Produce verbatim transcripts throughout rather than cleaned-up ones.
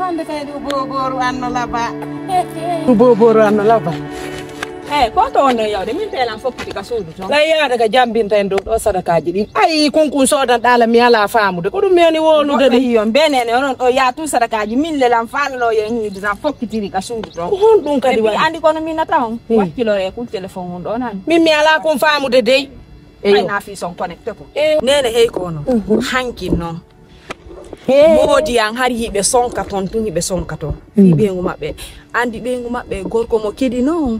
Hannde kay ɗum boobooru anno laba. Ɗum boobooru anno laba. Eyi, ko to wonno yawde? Min teelan fokkiti ka suudu ton. Lay yaade ka jambinta en dow ɗo sadakaaji ɗin. Ayi, kunkun soodan ɗaala mi alaa faamude. Ko ɗum mi woni wolude ɗum. Iyo, mbenene onon ɗo yaatu sadakaaji. Min lelan faalano yen hiidunan fokkitiri ka suudu ton. Ko honɗum kadi waɗi? Andi kono min nata on. Hmm. Wakkilore e kun téléphone mun ɗo nan. Min mi alaa kun faamude dey. Eyo. Ay na fi son connecté ko. Eyo. Nene hey kono. Mhm. Hankin non. Moodi an hari hiɓe sonka ton tun hiɓe sonka ton. Fi ɓeyngu maɓɓe. Andi ɓeyngu maɓɓe gorko mo keɗi non.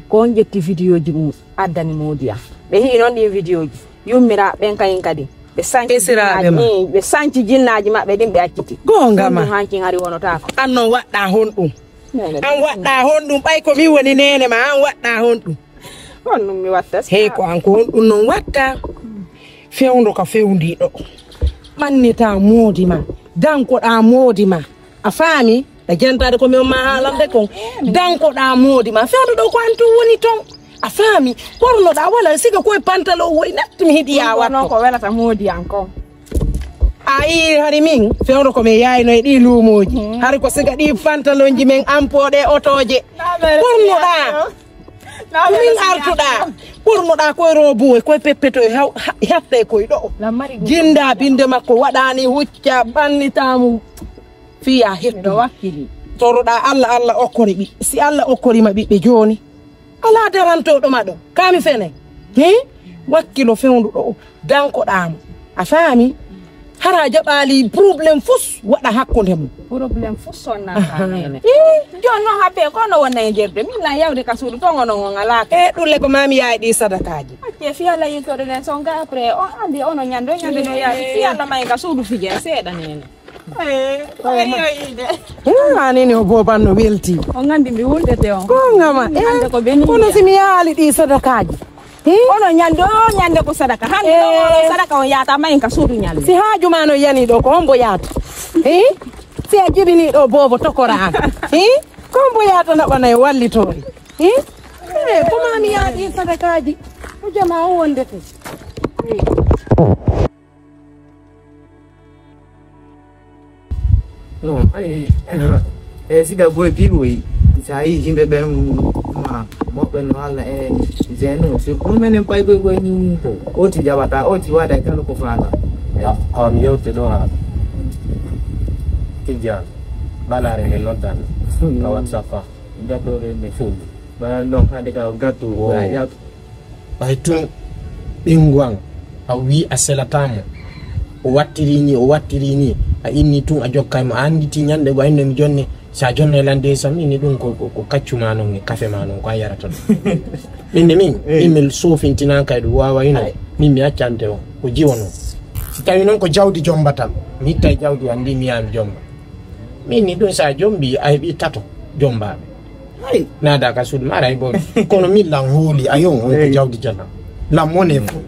Ko on ƴetti vidéo ji mum addani moodi an. Ɓe hi'i non ɗin vidéo ji. Yummiraaɓe ɓen kañum kadi. Ɓe sanci jinnaaji, ɓe sanci jinnaaji maɓɓe ɗin ɓe acciti. Goonga ma. Ɗum hankin hari wonotaako. An non waɗɗa honɗum? An waɗɗa honɗum? Ɓay ko min woni neene ma, an waɗɗa honɗum? Honɗum mi watta? Hey, ko an ko honɗum non watta? Fewndo ka fewndi ɗo. Ɓannita moodi ma, dankoɗa moodi ma. A faami? Ɗa jantade ko min ma haalande kon. Dankoɗa moodi ma. Fewndo ɗo ko an tun woni ton. A faami? Ɓornoɗa wala siga koye pantalon woy natti mi hiɗi ya watto. Ko welata moodi an kon. A yi hari min fewndo ko min yayno e ɗi luumooji. Hmm. Hari ko siga ɗi pantalonji men ampoɗe otooje. Ɓornoɗa. Min artuɗa. Ɓornoɗa koye robuwe, koye peppeto, e haw-, ha-, hatte koye ɗo. Jinda binde makko, waɗani hucca, ɓannitamu. Fiya hettu. Toroɗa Allah, Allah okkori ɓiɓɓe. Si Allah okkori ma ɓiɓɓe jooni, ala darantoɗo ma ɗo. Kami fene. Hi? Wakkilo fewndo ɗo. Dankoɗaamo. A faami? Hara jaɓaali problème fus waɗa hakkunde mum. Problème fus sonnantaneene. Jooni noon habe kono wona e jerde min lan yawde ka suudu ton ono on alaaka. E ɗulle ko mami yaay ɗi sadakaaji. Acce fi Allah yiltode nen son ga après on andi ono ñande ñande no yaade fi Allah may ka suudu fijen seeɗa neene. Anini o boban no welti. O ngandi mi wuldete on. Ko ngama. Ande ko beni. Kono si mi yaali ɗi sadakaaji. Hi? Ono ñande o ñande ko sadaka. Hande ɗo oɗo sadaka on yaata ma en ka suudu ñande. Si haaju ma no yani ɗo ko hombo yaata? Hi? Si a jibini ɗo bobo tokora an. Hi? Ko hombo yaata naɓana e wallitoore? Hi? E ko ma mi yaati sadakaaji. Ko jama o wondete. No, ay, e siga boy piwoyi sa yi yimɓe ɓen ma moɓɓe no alla e zeno si ɗum menen pay boy boy ni oti jaɓata oti waɗa e kala ko faala. Awa mi yewte ɗo ha tijjan ɓalare nde noddan ka whatsapp a gaɗore nde fuu ɓaɗan ɗon hade ka gattu. Ɓay tun ɓinngu an a wii a selataa mo, o wattiri nii, o wattiri nii, a inni tun a jokkay mo, a annditi ñannde go a inno mi jonne, si a jonne lan de sam inni ɗum ko, ko, ko kaccu ma non e kafe ma non ko a yarata ɗum. Min de min, min mi soofintinaaka e ɗum waawayno, min mi accante on, ko jiwo non. Si tawi non ko jawdi jombatam, mi ittay jawdi an ndi mi yaha mi jomba. Min ni ɗum si a jombi a heɓi tato jombaaɓe. Hay naada ka suudu ma aray boobi kono min lan hooli a yon on ko jawdi jana lan mone fof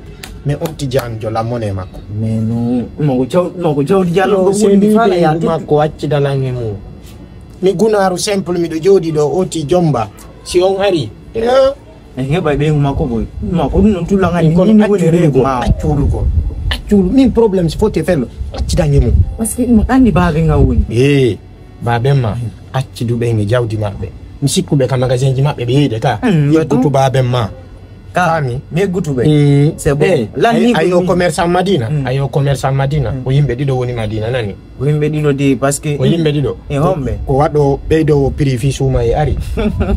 mais on tijanjo lan mone makko. Mais non moko jaw moko jawdi jana ko woni fala ya makko accida lan e mum. Mi gunaaru simple miɗo jooɗi ɗo oti jomba si on ari. En heɓa ɓeygu makko boy. Ma ko ɗum non tulla ngani kono ni woni reego ma. Accuru ko accuru min problème si foti e fello. Accida e mum. Parce que ɗum andi baabe ngam woni. Ee. Baaben ma acci duɓe e jawdi maɓɓe mi sikkuɓe ka magasin ji maɓɓe ɓe yeyde ka yeggutu baaben ma. Kami mi yeggutuɓe. C'est bon. Ayo commerçant madina ayo commerçant madina ko yimɓe ɗiɗo woni madina nani. Ko yimɓe ɗiɗo de parce que ko yimɓe ɗiɗo e homɓe ko waɗo ɓeydowo prix fi suuma e ari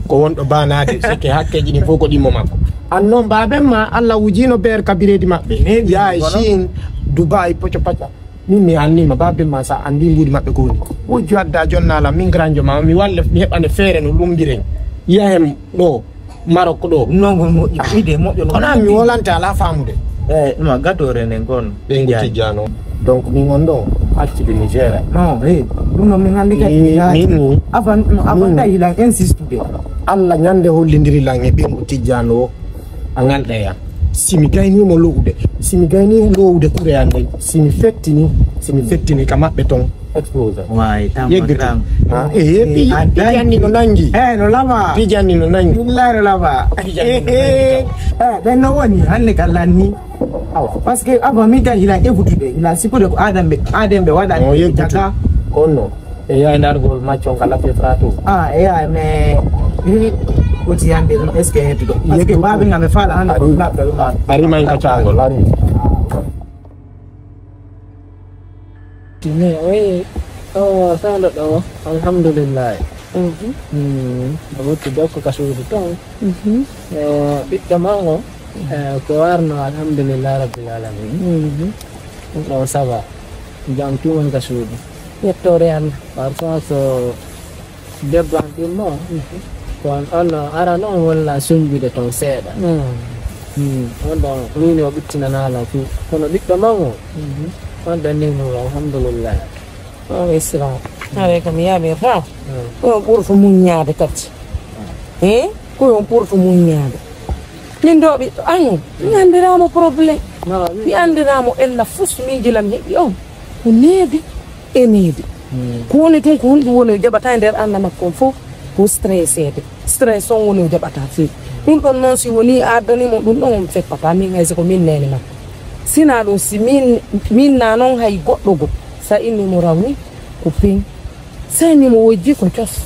ko wonɗo banade sikke hakkeji ɗin fof ko ɗimmo makko. An noon baaben ma allah wujino beer ka biredi maɓɓe yaa e chine dubai poco paca. Min mi annima babe ma sa andi mbuuɗi maɓɓe ko woni wojju adda jonnala min granjo ma mi walle mi heɓande feere no lumbiren yahen ɗo marokko ɗo nongol moƴƴi ide moƴƴo no kono mi wolante ala famude. Eyi ɗuma gatore nden kon ɓeygu tijjano. Donc min on ɗo accide mi géré non e ɗum noon min anndi kadi min ni avan avan tawi lan insistude. Allah ñande hollidiri lan e ɓeygu tijjano o. A ŋalɗa e am. Si mi gaynii mo lowude, si mi gaynii lowude kure am nden, si mi fettini, si mi fettini ka maɓɓe ton. Explose. Way, tampa yeggitu. Grand. Ha, e, e, pi-, pijanni no nangi. Eh, no lama. Pijanni no nangi. Billahi no lama. Pijanni no nangi. Eh, ɓen no woni, hannde ka lanni. Awa. Parce que avant mi ga hila eggutude, hila sikkude ko adan ɓe, aden ɓe waɗa. No yeggutu. Jaga. Kono. E yaay ndargol macco nga lappe prato. Ah, e yaay, mais, eh, woti yande ɗum, est-ce que hedduɗo? Parce que babi nga mi fala hande ko labda ɗum an. Ari may ka cangol, ari. Tine, oui. Oh, sando ɗo, alhamdulillah. Mhm. Hmm, a woti dokko ka suudu ton. Mhm. Eh, ɓiɗɗo mango, eh, ko warno, alhamdulillah rabbil alamin. Mhm. Ɗum ɗo ça va. Jam tuman ka suudu. Yettore Allah. Parfois so debbo an ɗimmo, ko on, on ara noon walla sunjude toon seeɗa. Hmm. On ɗon, min o ɓittinanaala fuu. Kono ɓiɗɗo mango, on ɗon ni mo, alhamdulillah. O Isra. Aray kam yaaɓe fa. Hmm. Ko on ɓurto muññaade kadi. Eh? Ko on ɓurto muññaade. Min ɗo ɓiɗɗo año, mi anndiramo problème. Mi anndiramo ella fus miiji lam heɓi on. Ko needi e needi. Hmm. Ko woni tun ko honɗum woni o jaɓata e nder annda makko on fof ko stressede. Stress on woni o jaɓata fof. Ɗum ɗon noon si woni a addani mo ɗum ɗon on feppata min hay so ko min nene makko. Sina ɗum si min, min na noon hay goɗɗo go. Sa inni mo rawni ko pin. Seni mo wojji ko cos.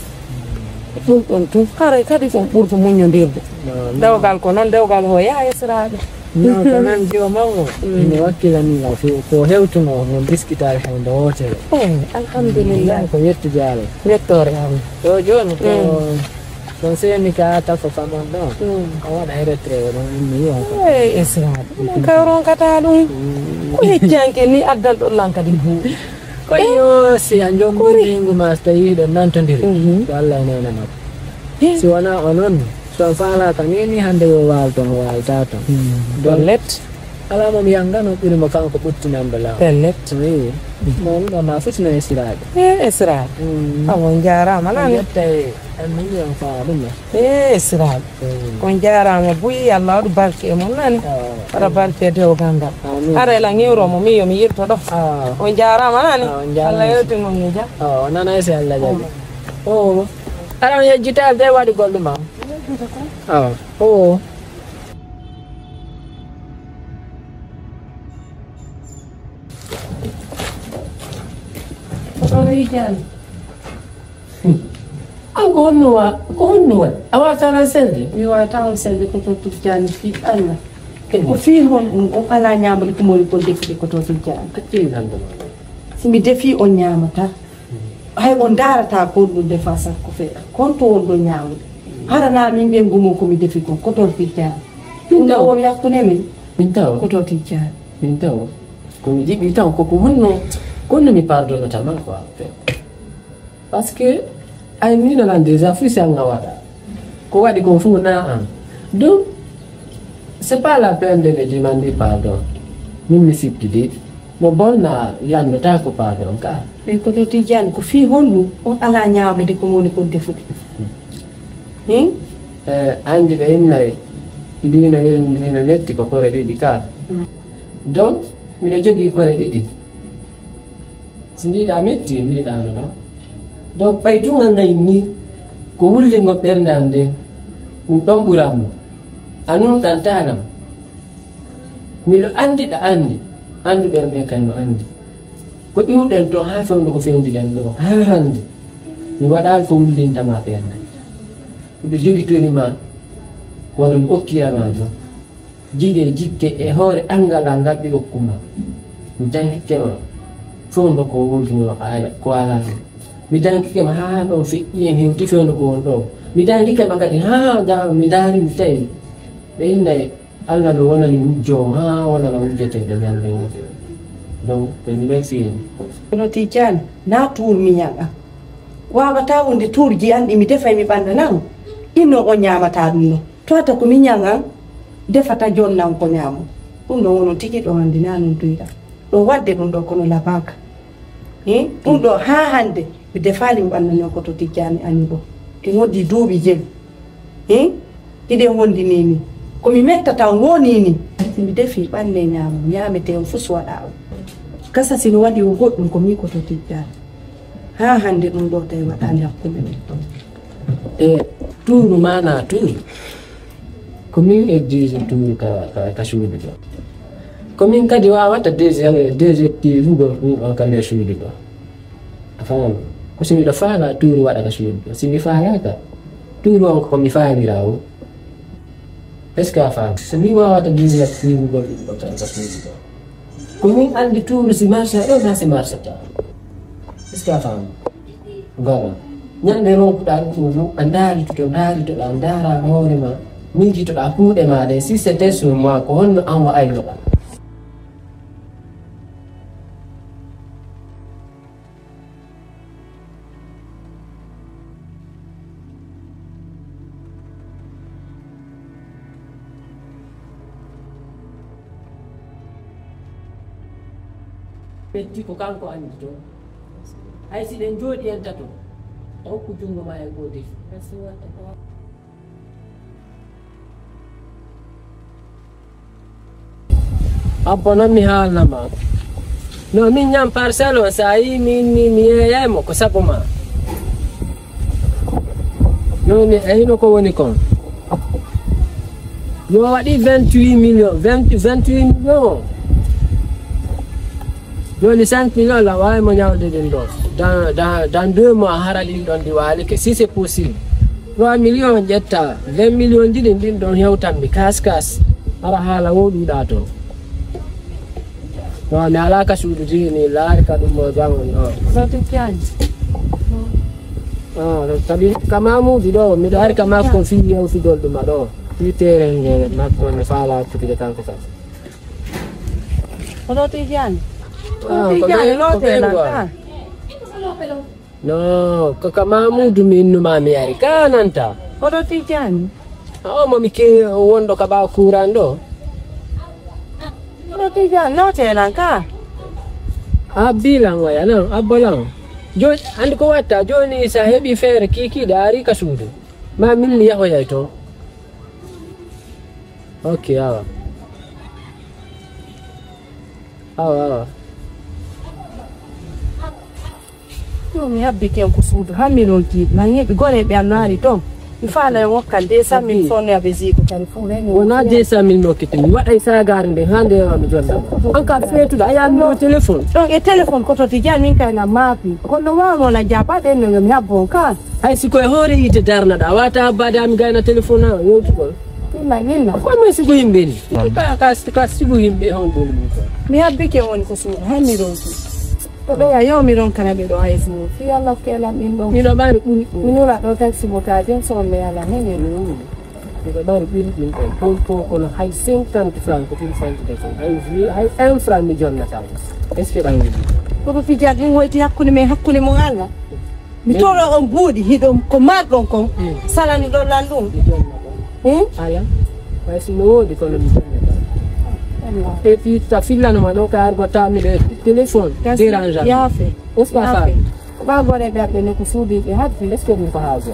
Ɗum ɗon tun. Haray kadi ko ɓurto muññondirde. No, no. Dewgal ko noon, dewgal ho yaa esiraaɓe. No, ko noon jiwo mawɗo. Mm. Mi wakkilani mo fi-, ko hewtuno mo biskitaare hay nde wootere. Eh, alhamdulillah. Ko yettude Allah. Yettoore Allah. Ɗo jooni ko, mm, ko seni ka tafo famon ɗon. Mm. O waɗa e retrait o ɗon, mi yi'a ko. Eh, esiraaɓe. Ɗum ka ronkata ɗum. Mm. Ko heccanke ni addal ɗon lan kadi buuɗi. Ko yo si a jommbini ngu ma so tawii hiɗon nantondiri, mhm, ko Allah e neene makko. Eh. Si wonaa o noon, so a faalaaka ni, ni hannde yo waal toon, o waaltaa toon. Hmm. Donc, pellet. Alaa mo mi yannganoo ɓuri mo kanko ɓuttinanɗo laawol. Pellet. Oui. Mo ɗum ɗo ma foti no esiraaɓe. Eh, esiraaɓe. Hmm. Awo, on jaaraama, nani? Yettay en million faa ɗum. Eh, esiraaɓe. Mm. On jaaraama buy, Allah waɗu barke e mon nani. Ah, waɗa, mm, barke e dewgal ngal. Amin. Ara ela ŋiwro mo, min yo mi yirto ɗo. Ah. On jaaraama nani. Ah, on jaaraama. Allah yewtin on e jam. Ah, o nana e si Allah jaɓi. Mm. Oh. Ara on yejjitaade de waɗi golle ma. Ah. Oh. An ko honno wa-, ko honno waɗi? A waawataa on selde? Mi waawataa on selde ko to Tijjaani fii Allah. Ko fii honɗum on alaa ñaamde ko moni kon defude ko to Tijjaani? Accee hannde ma. Si mi defii on ñaamataa. Hay on ndaarataa ko ɗum defaa saka ko feeɗa. Kon to on ɗo ñaamde. Hara naa min ɓen gumo ko mi defi kon ko to Tijjaani. Min taw. Ɗum ɗo woni hakkunde min. Min taw. Ko to Tijjaani. Min taw. Ko mi jiɓi taw ko ko honno, ko honno mi pardonnata ma quoi. Parce que ay ni no lan déjà fii si an a waɗa. Ko waɗi kon fof na an. Donc, c'est pas la peine de me demander pardon. Min mi siftidi. Mo bonna lanndata ko pardon ka. Ɓe ko to Tijjaani ko fii honɗum on alaa ñaamde ko woni kon defude. Hmm? Eh, anndi ɓe innay, ndino, ndino netti ko kore ɗiɗi ka. Hmm. Donc, miɗo jogii kore ɗiɗi. Si mbiɗa metti, mbiɗa no ɗon. Donc, ɓay tun a ngay ni, ko wullingo ɓernde am nden, ɗum ɗon ɓuranmo. A nunɗantaanam. Miɗo anndi ɗa anndi, anndu ɓernde kan no anndi. Ko iwɗen to haa fewndo ko fewndi ɗen ɗo, haa hannde. Mi waɗaali ko wullinta ma ɓernde. Miɗo jogitori ma, wano mi okkira ma ɗum. Jiɗe jikke e hoore anngal an ngal ɓe okkuma. Mi jangike ma. Fewndo ko wonduno haala, ko alaa. Mi jangike ma haa ɗon feƴƴi en hewti fewndo ko won ɗo. Mi jangike ma kadi haa nda-, mi ndaari mi tawi. Ɓe innay Allah no wonani wujjo on haa wonana wujjeteeɗo ñande wujjo. Donc, ɓe mi refi en. Kono Tijjaan, na tuur miñan an. Waawataa wonde tuurji an ɗi mi defay mi ɓannda nan. Inno on ñaamataa ɗum no. Tawata ko miñan an defata jonnan ko ñaamo. Ɗum ɗo wono tigi ɗo anndi na non tuyɗa. Ɗo waɗde ɗum ɗo kono la banque. Hin? Ɗum ɗo haa hannde mi defaali mi ɓannda non ko to Tijjaani ani ɗo. E woddi duuɓi jeyi. Hin? Hiɗen wondinii ni. Ko mi metta tan wonii ni. Mi defi ɓanne ñaamo, ñaamete on fof so waɗa on. Kasa si no waɗi o goɗɗum ko mi ko to Tijjaani. Haa hannde ɗum ɗo tawi waɗaani hakkunde men ɗon. E tuuru maana tuuru. Ko min e D G tuuru ka, ka, ka suudu ɗo. Ko min kadi waawata D G, D G tuuru ɗum ɗon ka nder suudu ɗo. A faami? Ko si miɗo faala tuuru waɗa ka suudu ɗo. Si mi faalaaka, tuuru on ko mi faalira o. Est-ce que a faami? So mi waawata business tuurugol ɗum ɗo tan ka suudu ɗo. Ko min anndi tuuru si marcha ɗo, na si marchata. Est-ce que a faami? Voilà. Ñande ronkuɗaa ɗum ɗo, a ndaaritoto, ndaaritoɗaa, ndaara hoore ma, miijitoɗaa kuuɗe ma ɗe, si c'était sur moi, ko honno an wa'aynoɗaa? Ɓetti ko kanko anndi to. Hay si ɗen jooɗi en tato, a hokku junngo ma e gootel. Abbo, non mi haalna ma. No min ñam parcelle on, sa yi min ni mi yeeyay mo ko sabu ma. Joni e hino ko woni kon. Yo waɗi vingt-huit millions, vingt, vingt-huit millions. Joni cinq millions la waawi mo ñawde ɗin ɗo. Dans, dans, dans deux mois hara ɗin ɗon ɗi waali ke, si c'est possible. Trois millions ƴetta, vingt millions ji ɗin, ɗin ɗon hewtan mi kas kas. Hara haala wo ɗuuɗa to. No, mi alaa ka suudu jini, laari ka ɗum mo jam on ɗo. Soti Diagne. Ah, kadi ka Mamoudou ɗo, miɗo ari ka makko fii yewtugol ɗum ɗo. Fii terrain nge makko no faala accude kanko kam. Kono Tijani. Ah, ko Tijani ɓe, ko ɓe lote nan ngol. Ka. No, ko ka Mamoudou mi innuma mi ari. Ka nanta. Kono Tijani. A o mo mi ke wondo ka ɓaawo kuran ɗo. Kono Tijani lote nan ka. A bilan waya nan, abbolan. Joni, andi ko watta, joni sa heɓi feere kikiɗe a ari ka suudu. Ma min mi yahoyay to. Ok, awa. Awa, awa. Ɗum mi habbi ken ko suudu, hammi ɗon tiiɗi. Ma heɓi gore ɓe anno ari ton. Mi faala en wokkan de sammin sonne aɓe ziigo kadi fuu reni. Wona de sammin mi okkiti. Mi waɗay sagare nde hande yawa mi jonna. An ka fetuɗo, a yami o téléphone. Ɗon e téléphone ko to Tijani min kay na maafi. Kono wawno na jaba ɗen no mi habbo on ka. Hay si koye hoore yiite darnaɗa, a wata habbaade ami gayna téléphone a yewtugol. Ɗum na minna. Ko mais sigo yimɓe ni. Ka, ka, ka sigo yimɓe honɗum ni. Mi habbike woni ko suuɗa, hay mi ronki. Ko ɓeya yo mi ronkana ɓe ɗo hay suuɗa. Si Allah kelan ɗin ɗon. Miɗo mari ɓuri ɗum. Mi nula ɗo taxi mo tajen so on mi ala hene. Miɗo mari ɓuri ɗum ɗon. Pol ko kono hay cinquante francs ko ɗum cinquante francs. Hay, hay un franc mi jonnata. Est-ce que ɗan woni? Ko ko fija ɗum woyti hakkunde men, hakkunde mon Allah. Mi toro on buuɗi hiɗon ko marɗon kon. Salani ɗon lan ɗum. Hmm? Ala. Way si no woodi kono mi jonnata. Et puis ta fillanoma ɗo ka argo ta miɗo e téléphone. Dérangeant. Yaafe. Est-ce que a faami? Ko ɓaa gore ɓe aɓɓe ne ko suudiɓe hadde. Est-ce que ɗum ko haaja?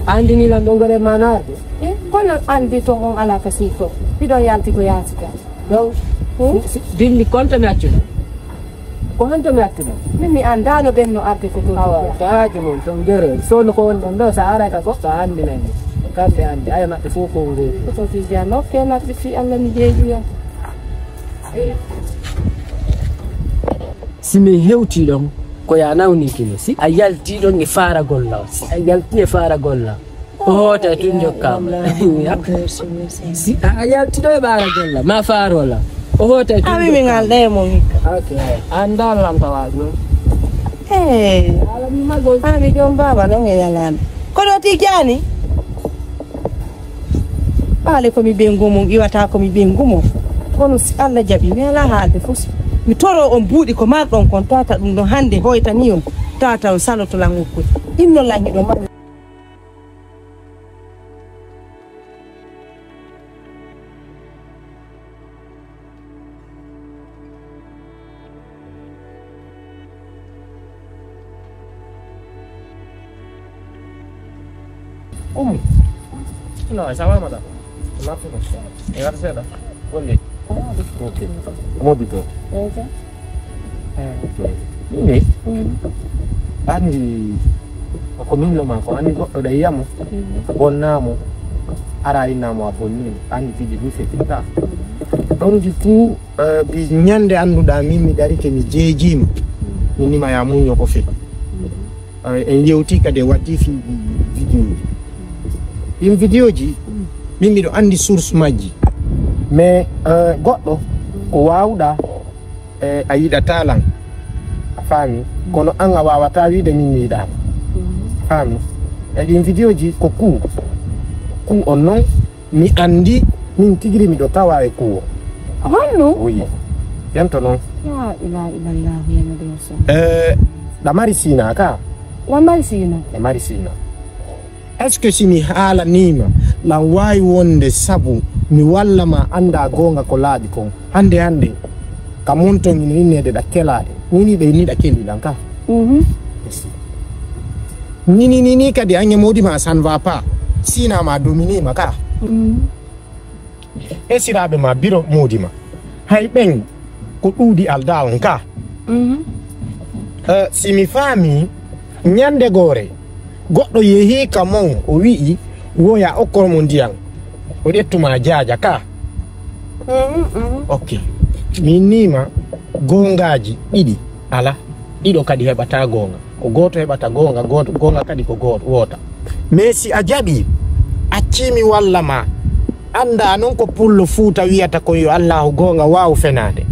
Andini lan ɗo gore mana arde. Eh, kono andi to on ala ka sii ko. Hiɗon yalti ko yaasi ka. Donc, hmm? Si, si, dimmi konto mi accuno. Ko honto mi accuno? Min mi anda no ɓen no arde ko to. Awa, ko haaji mon ton gere. So no ko wonɗon ɗo, sa aray ka goɗɗo a andinay mo. Kamɓe andi, aya maɓɓe fof ko ngol. Ko to si jano, ke maɓɓe si Allah mi jeejuya. Si min hewtii ɗon, ko ya nawni kino. Si a yaltii ɗon e faaragol law. Si a yaltii e faaragol law. O hoota e tun jokkaama. Si a, a yaltii ɗo e faaragol law. Ma faaroo law. O hoota e tun ami mi jokkaama. Ngal ɗe mo mi. Ok. Anda lamta waaju. Eh. Ala mi magol. Ami jom baba non e yalande. Kono Tijani. Ɓaale ko mi ɓeyngu mum, iwata ko mi ɓeyngu mum. Kono si Allah jaɓi, mi alaa haalde fof. Mi toro on buuɗi ko marɗon kon, tata ɗum ɗon hannde hoytani on, tata on saloto lan okkude. Inno lan hiɗo mari. Ummi. No, ça va, madame? Marche, quoi. E wata seeɗa. Wonde. Ok. Modi to. Ok. Ni. Ani ko min lo ma ko ani goɗɗo da yamo. Bonnamo. Ara innamo a bonni. Ani fiji du se tinta. Donc du coup, euh, bi ñande annduɗaa min mi darike mi jeejiima. Mi nima ya muñño ko fii. Eh, en yewti kadi e waddi fi-, vidéo ji. Ɗin vidéo ji, min miɗo anndi source majji. Mais, eh, goɗɗo ko waawɗa, eh, a yiɗata lan. A faami? Kono an a waawata wiide min mi yiɗaama. A faami? E ɗin vidéo ji ko kuu. Kuu on non, mi anndi, min tigi miɗo tawa e kuu o. Honno? Oui. Yento non. La ilaha illallah, Muhammadu Rasul. Eh, ɗa mari Sina ka? Wa mari Sina. Ɗa mari Sina. Est-ce que si mi haalaniima, lan waawi wonde sabu mi walla ma annda goonga ko laaɓi kon? Hannde, hannde, ka mon ton ina inneede ɗa kelaade. Ni ni ɓe ni ɗa keli lan ka. Mhm. Merci. Ni ni ni ni kadi an e moodi ma, ça ne va pas. Sina ma domini ma ka. Mhm. Esiraaɓe ma biro moodi ma. Hay ɓen ko ɗuuɗi aldaa on ka. Mhm. Eh, si mi faami, ñande goore, goɗɗo yehi ka mon, o wi'i, woya okkor mo ndiyan. O ƴettuma jaaja ka. Mhm, mhm. Ok. Min niima goongaaji ɗiɗi. Ala. Ɗiɗo kadi heɓata goonga. Ko gooto heɓata goonga, gooto, goonga kadi ko gooto, woota. Mais si a jaɓi, accii mi walla ma. Annda non ko pullo Fuuta wiyata kon yo Allahu goonga waaw fenaade.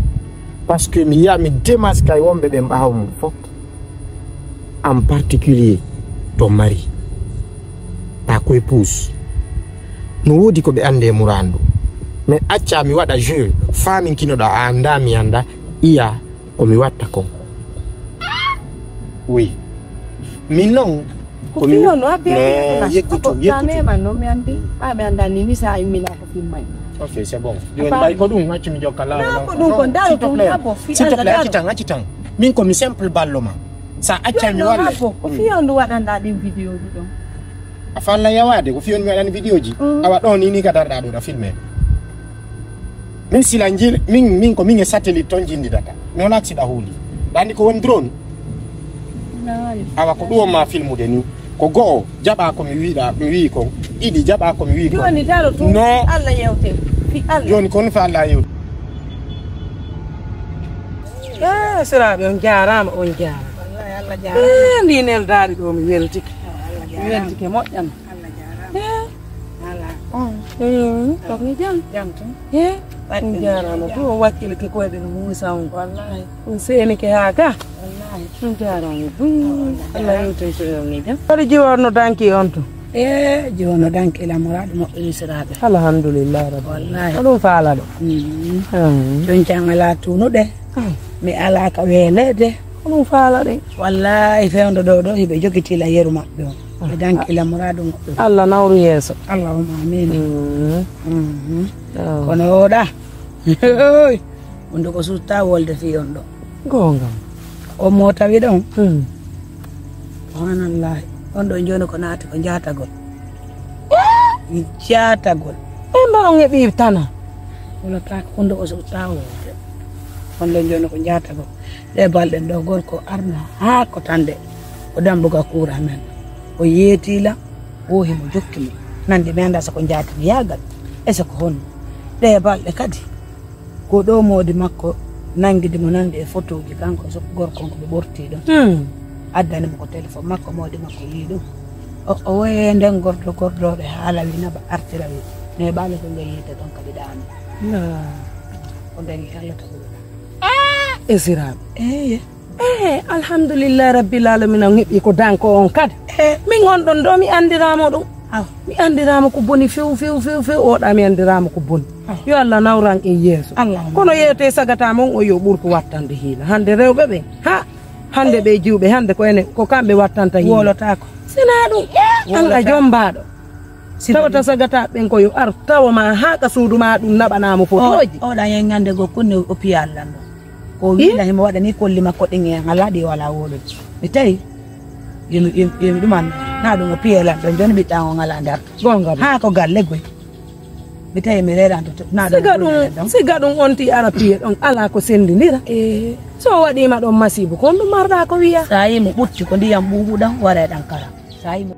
Parce que mi yiya mi demaska e wonɓe ɓen ɓaawo mum fof. En particulier to mari. Ta koye puus. No woodi ko ɓe annde e muraandu. Mais acca mi waɗa jeu, faaminkinoɗa a annda mi annda, iya ko mi watta kon. Oui. Min non, ko mi, non, yeggutu, yeggutu. Mema non mi anndi. Ɓa mi annda ni, ni sa immina ko fimmay. Ok, c'est bon. Joni ɓay ko ɗum, accu mi jokka laawol. Non, ko ɗum ko ndaaro ɗum, abo, fi S'il te plaît, acci tan, acci tan. Min ko mi simple ballo ma. Sa acca mi walla. Abo, ko fiyo ndu waɗanɗa ɗin vidéo ji ɗon. A falla yawaade, ko fiyon mi waɗani vidéo ji. Mm. Awa ɗon ni, ni ka darɗa ɗo, ɗa filmé. Min sila jil-, min, min ko min e satellite ton jinndidata. Mi wona accident huuli. Ɗa anndi ko woni drone? Awa ko ɗum on ma filmude ni. Ko go'o, jaɓa ko mi wiɗa, mi wi'i kon. Ɗiɗi, jaɓa ko mi wi'i kon. Joni daro tun. No. Allah yewte. Fi Allah. Joni kon fa Allah yewte. Eh, siraaɓe, on jaaraama, on jaaraama. Wallahi, Allah jaaraama. Eh, ndi neldaaɗi ɗo, mi weltike. Oh, Allah jaaraama. Mi weltike moƴƴan. Allah jaaraama. Eh. Ala. Oh, eh, ko mi jam. Jam tun. Eh, on jaaraama. Ko on wakkilike koyɗe no muusa on. Wallahi. On seenike haa ga. Wallahi. On jaaraama. Buy. Oh, Allah jaaraama. Allah yewtin so on ni jam. Koɗo jiwor no danki on to? Eh, jiwor no danki la muraadu moƴƴo siraaɓe. Alhamdulillah rabbi. Wallahi. Ko ɗum faalaɗo. Mm. Mm. Jon jangala tunuɗe. Mm. Mi ala ka welede. Ko ɗum faalaɗe. Wallahi fewndo ɗo ɗo hiɓe jogiti la yeru maɓɓe on. Ɓe danki la muraadu maɓɓe. Allah nawru yeeso. Allahumma amin. Mm. Mhm. Oh. Kono oɗa. Oy. Wonde ko sutta wolde fii on ɗo. Goonga. On mo tawi ɗon? Hmm. Subhanallahi. On ɗo jooni ko naati ko jaatagol. Jaatagol. E mbaɗon e ɓii tana. Wala ka ko wonde ko sutta wolde. On ɗo jooni ko jaatagol. Ɗe balɗe ɗo gorko arno haa ko tande. O dambuga kuura men. O yeetila, o himo jokki mo. Nande mi annda so ko jaatigi yaagal. E so ko honno. Ɗe balɗe kadi. Ko ɗo moodi makko nangidi mo nandi e fotooji, kanko e so-, gorko on ko ɓe ɓorti ɗon. Hmm. Addani mo ko téléphone makko, moodi makko wii ɗum. O, o woye nden gordo, gordooɓe haala wi naba artira wi. Ne ɓaale ko ngel yiite ɗon kadi ɗaano. La. Ko nden e Allah taguɗo ɗa. Ah, esiraaɓe. Eeye. Eh, alhamdulillahi rabbil alamina, on heɓi ko danko on kadi. Eh. Min on ɗon ɗo mi anndiraama ɗum. Aw. Mi anndiraama ko boni few, few, few, few, oɗa mi anndiraama ko boni. Aw. Yo Allah nawran en yeeso. Allahumma. Kono yeete sagata mon o yo ɓurtu wattande hiila. Hannde rewɓe ɓe, ha, hannde ɓe jiwɓe, hannde ko enen, ko kamɓe wattanta hiila. Wolotaako. Sinaa ɗum, eh, an a jombaaɗo. Tawata sagata ɓen ko yo ar tawa ma haa ka suudu ma ɗum naɓanaa mo fotooji. O, oɗa en ñande go kunne o piya Allah ɗo. Ko wiɗa himo waɗa ni kolli makko ɗin en alaa ɗi wala wolude. Mi tawi, yomi, yomi, yomi ɗum an, na ɗum o piye lan ɗon, joni ɓiɗɗa on alaa nder. Goonga ba. Haa ko galle goy. Mi tawi mi reeɗan to, na ɗum siga ɗum, siga ɗum on ti ara piye ɗon, alaa ko senndindira. Eh. So waɗiima ɗon masiibu, kon ɗum marɗa ko wiya. Sa yi mo ɓutti ko ndiyam ɓuuɓuɗam, wareɗan kala. Sa yi mo